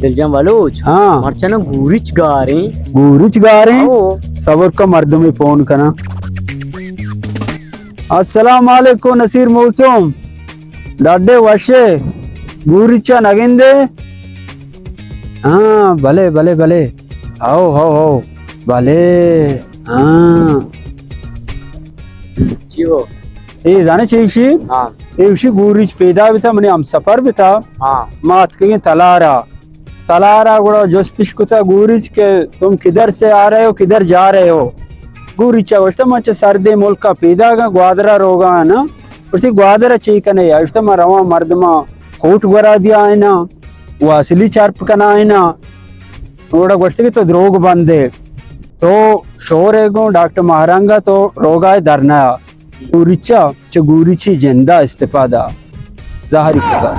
دلجان بلوچ۔ ہاں۔ مرچاں گوریچ گاریں۔ گوریچ گاریں؟ او۔ صبر کا، مردمے فون کناں۔ السلام علیکم نصیر موسم۔ ڈاڈے وشے؟ گوریچا نگندے؟ ہاں، بلے، بلے، بلے۔ ہو، ہو، ہو۔ بلے۔ ہاں۔ چی ہو؟ اے زانے چی وشی؟ ہاں۔ اے وشی گوریچ پیدا بیتا، منی ہمسفر بیتا۔ ہاں۔ ما اتکگیں تلارا۔ تلارا گڑا جستش کتا گوریچ کہ تم کدھر سے آ رہے ہو، کدھر جا رہے ہو؟ گوریچا گوشتا، من چہ سردیں ملکا پیداگاں، گوادرا روگا نا۔ گوشتی، گوادرا چی کنے؟ گوشتا، من رواں مردماں کوٹ گورا دیا آئینا، واصلی چرپ کنا آئینا۔ گڑا گوشتی کہ تو دروگ بندے، تو شور ہے گوں ڈاکٹر ماہ رنگا، تو روگا درنایا۔ گوریچا چہ گوریچی جندا استفادہ زہری کتا۔